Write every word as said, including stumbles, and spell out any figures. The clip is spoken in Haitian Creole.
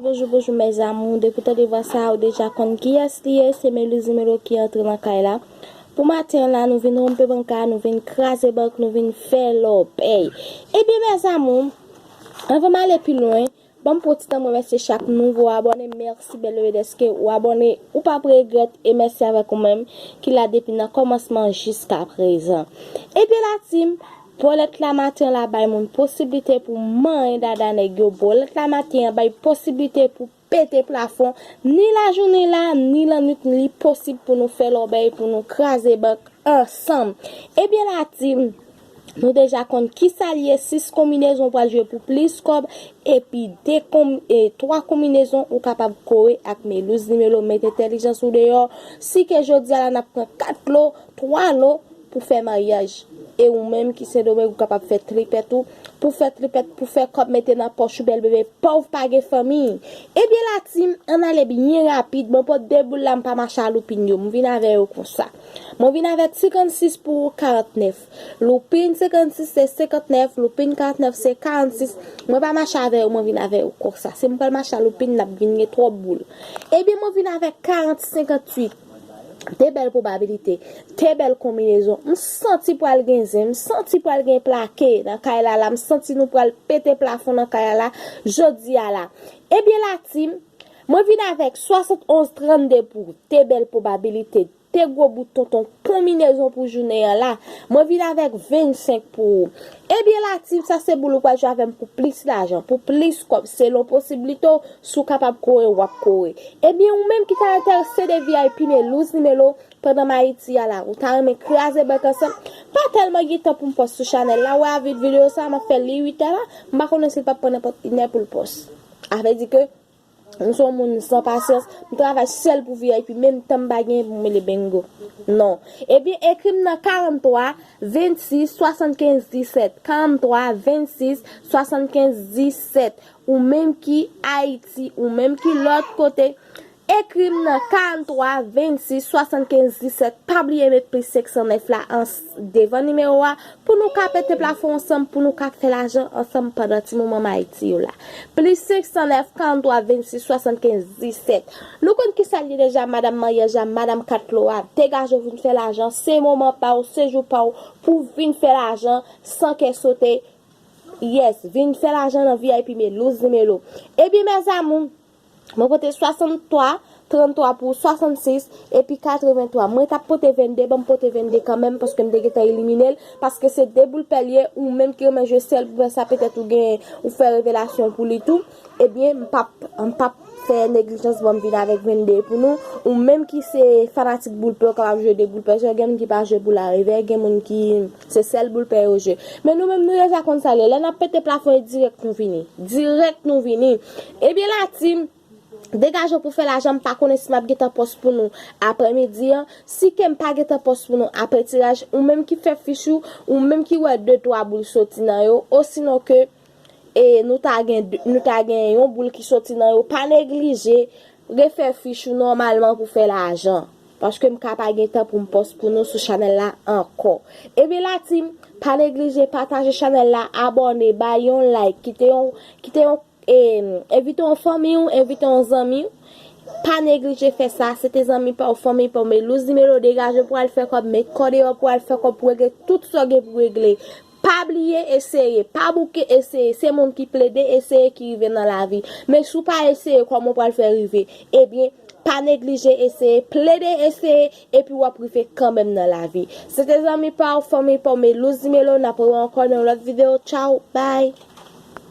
Bonjou, bonjou, mes amours. Depi w tande vwa sa a, ou deja konn kiyès li ye. Se Melouz Nimelo ki antre nan kay la. Pou maten an la, nou vin wonpe bank la, nou vin kraze bank, nou vin fè lòbèy. Ebyen, mes amours, anvan m ale pi lwen, ban m pran ti tan m remèsye chak nouvo abòne. Mèsi, bèl bebe, dèske ou abòne, ou p ap regrèt, e mèsi avèk ou menm ki la depi nan kòmansman jiska prezan. Ebyen, la team, bòlèt la maten an la bay moun posiblite pou manyen dada nèg yo. Bòlèt la maten an bay posiblite pou pete plafon, ni lajounen la, ni lannwit, li posib pou nou fè lòbèy, pou nou kraze bank ansanm. Ebyen, la team, nou deja konn kisa l ye, sis konbinezon w pral jwe pou plis kòb, epi de konb-, e twa konbinezon ou kapab kore ak Melouz Nimelo. Met entèlijans ou deyò. Si ke jodi a la n ap pran kat lo, twa lo, pou fè maryaj. E ou menm ki Sendomeng, ou kapab fè tripèt ou. Pou fè tripèt, pou fè kòb mete nan pòch ou, bèl bebe, pòv pa gen fanmi. Ebyen, la team, ann ale byen rapid. Mwen pran de boul la, m pa mache a loupin yo. M vin avè yo konsa. Mwen vin avèk senkannsis pou karantnèf. Loupin senkannsis se senkantnèf, loupin karantnèf se karannsis. Mwen pa mache avè yo, mwen vin avè yo konsa. Si m pral mache a loupin, n ap vin gen twòp boul. Ebyen, mwen vin avèk karant, senkannwit. De bèl pwobabilite, de bèl konbinezon. M santi pral gen zen, m santi pral gen plake nan kay la la, m santi nou pral pete plafon nan kay la la, jodi a la. Ebyen, la team, mwen vin avèk swasannonz trannde pou de bèl pwobabilite, de gwo bout tonton konbinezon pou jounen an la. Mwen vin avèk vennsenk pou ou. Ebyen, la team, sa se boul ou pral jwe avè m pou plis lajan, pou plis kòb, selon posiblite w, si w kapab kore, w ap kore. Ebyen, ou menm ki ta enterese de V I P Melouz Nimelo, pandan m Ayiti a la, ou ta renmen kraze bank ansanm, pa tèlman gen tan pou m pòs sou chanèl la, ou wè avèk videyo sa, m ap fè li uit è la, m pa konnen si l p ap pran nenpòt inè pou l pòs. A vle di ke, m se yon moun san pasyans, m travay sèl pou V I P, menm tan m pa genyen pou m rele bingo. Non. Ebyen, ekri m nan karannwa, vennsis, swasannkenz, disèt, karannwa, vennsis, swasannkenz, disèt. Ou menm ki Ayiti, ou menm ki lòt kote, ekri m nan karannwa, vennsis, swasannkenz, disèt. Pa bliye met plis senk san nèf la an s-, devan nimewo a pou nou ka pete plafon ansanm, pou nou ka fè lajan ansanm pandan ti moman m Ayiti yo la. Plis senk san nèf, karannwa, vennsis, swasannkenz, disèt. Nou konn kisa l ye deja, madanm maryaj la, madanm kat lo a. Degaje w vin fè lajan, se moman pa w, se jou pa w pou w vin fè lajan san kè sote. Yes, vin fè lajan nan V I P Melouz Nimelo. Ebyen, mes amours, mwen pote swasanntwa, tranntwa pou swasannsis, epi katrevenntwa. Mwen t ap pote vennde, ban m pote vennde kanmenm, paske m te gentan elimine l, paske se de boul pè l ye, ou menm ki renmen jwe sèl pou pè sa, petèt ou gen, ou fè revelasyon pou li tou. Ebyen, m p ap, m p ap fè neglijans, ban m vin avèk vennde pou nou. Ou menm ki se fanatik boul pè, ou kapab jwe de boul pè, gen moun ki pa jwe boul a revè, gen moun ki se sèl boul pè yo jwe. Men nou menm, nou deja konn sa l ye. Lè n ap pete plafon, e dirèk nou vini. Dirèk nou vini. Ebyen, la team, degaje w pou fè lajan, m pa konnen si m ap gentan pòs pou nou aprèmidi an. Si ke m pa gentan pòs pou nou aprè tiraj, ou menm ki fè fich ou, ou menm ki wè de twa boul soti nan yo, osinon ke, e, nou ta gen de, nou ta gen yon boul ki soti nan yo, pa neglije refè fich ou nòmalman pou fè lajan. Paske m ka pa gen tan pou m pòs pou nou sou chanèl la ankò. Ebyen, la team, pa neglije pataje chanèl la, abòne, bay yon like, kite yon, kite yon, e, envite yon fanmi w, envite yon zanmi w. Pa neglije fè sa, se te zanmi pa w, fanmi pa w, Melouz Nimelo, degaje w pou al fè kòb, met kò deyò pou al fè kòb, pou regle tout sa w gen pou regle. Pa bliye eseye, pa bouke eseye. Se moun ki plede eseye ki rive nan lavi. Men si w pa eseye, kòman w pral fè rive? Ebyen, pa neglije eseye, plede eseye, epi w ap rive kanmenm nan lavi. Se te zanmi pa w, fanmi pa w, Melouz Nimelo, n ap rewè ankò nan yon lòt videyo. Tchaw, bye!